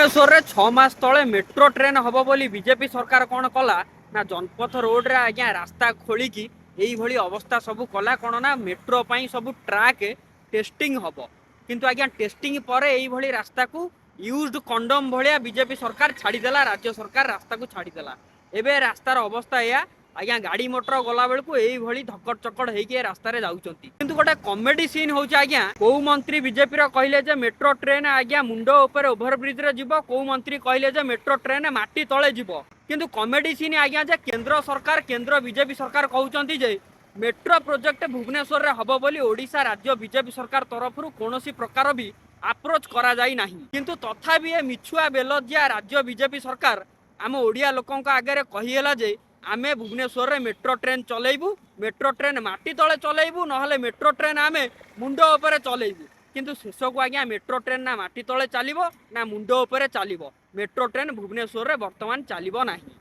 ଭୁବନେଶ୍ୱରରେ 6 ମାସ ତଳେ ମେଟ୍ରୋ ଟ୍ରେନ୍ ହବ ବୋଲି ବିଜେପି ସରକାର କ'ଣ କଲା ନା, ଜନପଥ ରୋଡରେ ଆଜ୍ଞା ରାସ୍ତା ଖୋଳିକି ଏଇଭଳି ଅବସ୍ଥା ସବୁ କଲା। କ'ଣ ନା ମେଟ୍ରୋ ପାଇଁ ସବୁ ଟ୍ରାକ୍ ଟେଷ୍ଟିଂ ହବ। କିନ୍ତୁ ଆଜ୍ଞା, ଟେଷ୍ଟିଂ ପରେ ଏଇଭଳି ରାସ୍ତାକୁ ୟୁଜ୍ଡ କଣ୍ଡମ ଭଳିଆ ବିଜେପି ସରକାର ଛାଡ଼ିଦେଲା, ରାଜ୍ୟ ସରକାର ରାସ୍ତାକୁ ଛାଡ଼ିଦେଲା। ଏବେ ରାସ୍ତାର ଅବସ୍ଥା ଏଇଆ ଆଜ୍ଞା, ଗାଡ଼ି ମଟର ଗଲା ବେଳକୁ ଏଇଭଳି ଧକଡ଼ ଚକଡ଼ ହେଇକି ଏ ରାସ୍ତାରେ ଯାଉଛନ୍ତି। କିନ୍ତୁ ଗୋଟେ କମେଡି ସିନ୍ ହଉଛି ଆଜ୍ଞା, କୋଉ ମନ୍ତ୍ରୀ ବିଜେପିର କହିଲେ ଯେ ମେଟ୍ରୋ ଟ୍ରେନ୍ ଆଜ୍ଞା ମୁଣ୍ଡ ଉପରେ ଓଭରବ୍ରିଜରେ ଯିବ, କୋଉ ମନ୍ତ୍ରୀ କହିଲେ ଯେ ମେଟ୍ରୋ ଟ୍ରେନ୍ ମାଟି ତଳେ ଯିବ। କିନ୍ତୁ କମେଡି ସିନ୍ ଆଜ୍ଞା ଯେ କେନ୍ଦ୍ର ସରକାର, କେନ୍ଦ୍ର ବିଜେପି ସରକାର କହୁଛନ୍ତି ଯେ ମେଟ୍ରୋ ପ୍ରୋଜେକ୍ଟ ଭୁବନେଶ୍ୱରରେ ହବ ବୋଲି ଓଡ଼ିଶା ରାଜ୍ୟ ବିଜେପି ସରକାର ତରଫରୁ କୌଣସି ପ୍ରକାର ବି ଆପ୍ରୋଚ୍ କରାଯାଇ ନାହିଁ। କିନ୍ତୁ ତଥାପି ଏ ମିଛୁଆ ବେଲଜ୍ଜା ରାଜ୍ୟ ବିଜେପି ସରକାର ଆମ ଓଡ଼ିଆ ଲୋକଙ୍କ ଆଗରେ କହିହେଲା ଯେ ଆମେ ଭୁବନେଶ୍ୱରରେ ମେଟ୍ରୋ ଟ୍ରେନ୍ ଚଲେଇବୁ, ମେଟ୍ରୋ ଟ୍ରେନ୍ ମାଟି ତଳେ ଚଲେଇବୁ, ନହେଲେ ମେଟ୍ରୋ ଟ୍ରେନ୍ ଆମେ ମୁଣ୍ଡ ଉପରେ ଚଲେଇବୁ। କିନ୍ତୁ ଶେଷକୁ ଆଜ୍ଞା, ମେଟ୍ରୋ ଟ୍ରେନ୍ ନା ମାଟି ତଳେ ଚାଲିବ ନା ମୁଣ୍ଡ ଉପରେ ଚାଲିବ। ମେଟ୍ରୋ ଟ୍ରେନ୍ ଭୁବନେଶ୍ୱରରେ ବର୍ତ୍ତମାନ ଚାଲିବ ନାହିଁ।